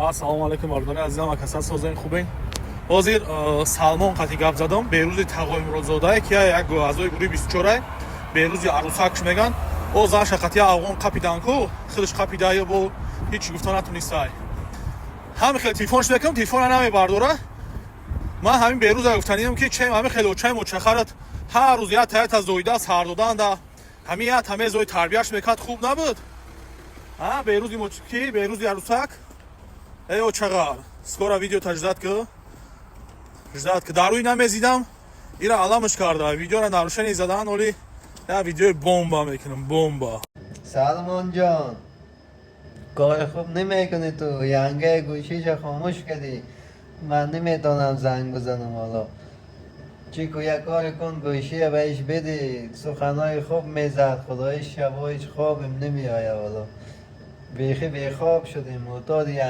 Ассалому алайкум, бародари азизам, акаса, созен, хубен? Ҳозир Салмон қати гап задам, Берӯзи Тағоимуродзодае, ки як аъзои гурӯҳи 24-ай, Берӯзи арӯсакш меган. О занша қати афғон қапидан ку, худаш қапидаю бо ҳеҷ гуфта натунистай. Ҳами хеле телефонш мекунам, телефона намебардора. Ман ҳамин Берӯза гуфтаниям, ки чем ҳами хеле очаи мочахарат ҳар рӯз як таята зоида сар доданда, ҳамин як таме зои тарбияш мекард, хуб набуд? А Берӯзи ки Берӯзи арӯсак, эй очағар, скоро видео ждать ки, ждать ки дар рӯй намезидам, ира аламаш карда, видеора нарушение задан. Оли я видеои бомба мекунам, бомба. Салмон ҷон, кори хуб намекунӣ ту. Янга гӯшиша хомӯш кардӣ, ман наметавонам занг бизанам. Ҳоло чӣ ку, як коре кун, гӯшия баиш бидӣ. Суханои хуб мезад. Худои, шабо ҳеҷ хобем намеояд. Ҳоло бехи бехоб шудем, мӯътоди.